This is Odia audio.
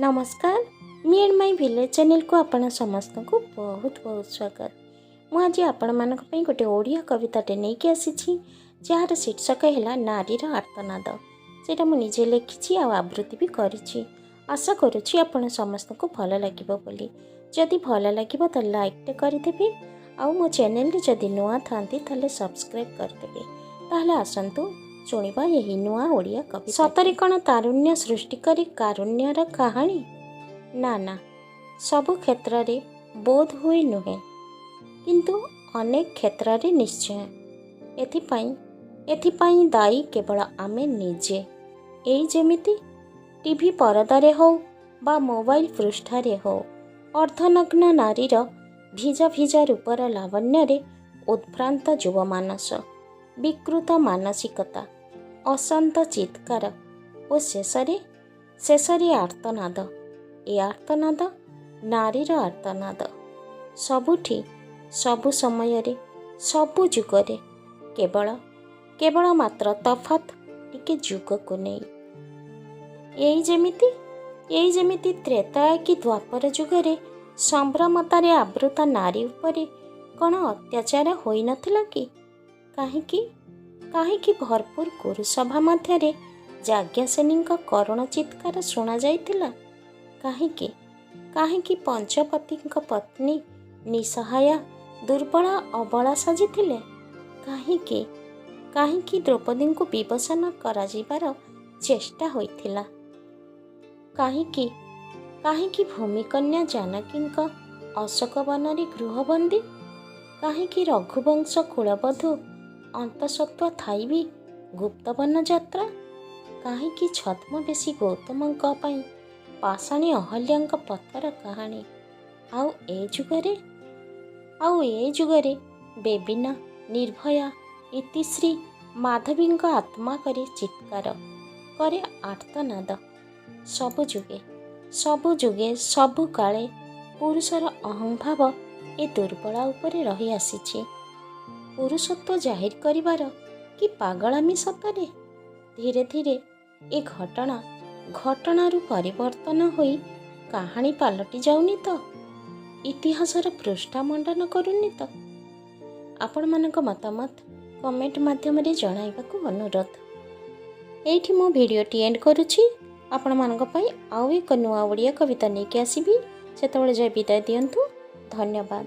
ନମସ୍କାର, ମି ଆଣ୍ଡ my village ଚ୍ୟାନେଲକୁ ଆପଣ ସମସ୍ତଙ୍କୁ ବହୁତ ବହୁତ ସ୍ୱାଗତ। ମୁଁ ଆଜି ଆପଣମାନଙ୍କ ପାଇଁ ଗୋଟେ ଓଡ଼ିଆ କବିତାଟେ ନେଇକି ଆସିଛି, ଯାହାର ଶୀର୍ଷକ ହେଲା "ନାରୀର ଆର୍ତ୍ତନାଦ"। ସେଇଟା ମୁଁ ନିଜେ ଲେଖିଛି ଆଉ ଆବୃତ୍ତି ବି କରିଛି। ଆଶା କରୁଛି ଆପଣ ସମସ୍ତଙ୍କୁ ଭଲ ଲାଗିବ ବୋଲି। ଯଦି ଭଲ ଲାଗିବ ତ ଲାଇକ୍ଟେ କରିଦେବେ ଆଉ ମୋ ଚ୍ୟାନେଲରେ ଯଦି ନୂଆ ଥାନ୍ତି, ତାହେଲେ ସବସ୍କ୍ରାଇବ୍ କରିଦେବେ। ତାହେଲେ ଆସନ୍ତୁ ଶୁଣିବା ଏହି ନୂଆ ଓଡ଼ିଆ କବିତା। ସତରେ କ'ଣ ତାରୁଣ୍ୟ ସୃଷ୍ଟି କରି କାରୁଣ୍ୟର କାହାଣୀ? ନା ନା, ସବୁ କ୍ଷେତ୍ରରେ ବୋଧ ହୁଏ ନୁହେଁ, କିନ୍ତୁ ଅନେକ କ୍ଷେତ୍ରରେ ନିଶ୍ଚୟ। ଏଥିପାଇଁ ଦାୟୀ କେବଳ ଆମେ ନିଜେ। ଏଇ ଯେମିତି ଟିଭି ପରଦାରେ ହଉ ବା ମୋବାଇଲ ପୃଷ୍ଠାରେ ହଉ, ଅର୍ଦ୍ଧନଗ୍ନ ନାରୀର ଭିଜା ଭିଜା ରୂପର ଲାବଣ୍ୟରେ ଉଦ୍ଭ୍ରାନ୍ତ ଯୁବମାନସ, ବିକୃତ ମାନସିକତା, ଅଶାନ୍ତ ଚିତ୍କାର ଓ ଶେଷରେ ଆର୍ତ୍ତନାଦ। ଏ ଆର୍ତ୍ତନାଦ ନାରୀର ଆର୍ତ୍ତନାଦ। ସବୁଠି, ସବୁ ସମୟରେ, ସବୁ ଯୁଗରେ, କେବଳ ମାତ୍ର ତଫାତ୍ ଟିକେ ଯୁଗକୁ ନେଇ। ଏଇ ଯେମିତି ତ୍ରେତୟା କି ଦ୍ୱାପର ଯୁଗରେ ସମ୍ଭ୍ରମତାରେ ଆବୃତ ନାରୀ ଉପରେ କ'ଣ ଅତ୍ୟାଚାର ହୋଇନଥିଲା କି? କାହିଁକି ଭରପୁର କୁରୁସଭା ମଧ୍ୟରେ ଯାଜ୍ଞସେନୀଙ୍କ କରୁଣ ଚିତ୍କାର ଶୁଣାଯାଇଥିଲା? କାହିଁକି ପଞ୍ଚପତିଙ୍କ ପତ୍ନୀ ନିଃସହାୟା, ଦୁର୍ବଳ, ଅବଳା ସାଜିଥିଲେ? କାହିଁକି ଦ୍ରୌପଦୀଙ୍କୁ ବିବସନ କରାଯିବାର ଚେଷ୍ଟା ହୋଇଥିଲା? କାହିଁକି ଭୂମିକନ୍ୟା ଜାନକୀଙ୍କ ଅଶୋକବନରେ ଗୃହବନ୍ଦୀ? କାହିଁକି ରଘୁବଂଶ କୁଳବଧୂ ଅନ୍ତଃସତ୍ତ୍ୱା ଥାଇ ବି ଗୁପ୍ତବନ ଯାତ୍ରା? କାହିଁକି ଛଦ୍ମବେଶୀ ଗୌତମଙ୍କ ପାଇଁ ପାଷାଣୀ ଅହଲ୍ୟାଙ୍କ ପଥର କାହାଣୀ? ଆଉ ଏ ଯୁଗରେ ବେବିନା, ନିର୍ଭୟା, ଇତିଶ୍ରୀ, ମାଧବୀଙ୍କ ଆତ୍ମା କରେ ଚିତ୍କାର, କରେ ଆର୍ତ୍ତନାଦ। ସବୁ ଯୁଗେ, ସବୁ କାଳେ ପୁରୁଷର ଅହଂଭାବ ଏ ଦୁର୍ବଳା ଉପରେ ରହିଆସିଛି। ପୁରୁଷତ୍ୱ ଜାହିର କରିବାର କି ପାଗଳାମି ସତରେ! ଧୀରେ ଧୀରେ ଏ ଘଟଣା ଘଟଣାରୁ ପରିବର୍ତ୍ତନ ହୋଇ କାହାଣୀ ପାଲଟି ଯାଉନି ତ? ଇତିହାସର ପୃଷ୍ଠା ମଣ୍ଡନ କରୁନି ତ? ଆପଣମାନଙ୍କ ମତାମତ କମେଣ୍ଟ ମାଧ୍ୟମରେ ଜଣାଇବାକୁ ଅନୁରୋଧ। ଏଇଠି ମୁଁ ଭିଡ଼ିଓଟି ଏଣ୍ଡ କରୁଛି। ଆପଣମାନଙ୍କ ପାଇଁ ଆଉ ଏକ ନୂଆ ଓଡ଼ିଆ କବିତା ନେଇକି ଆସିବି। ସେତେବେଳେ ଯାଏ ବିଦାୟ ଦିଅନ୍ତୁ। ଧନ୍ୟବାଦ।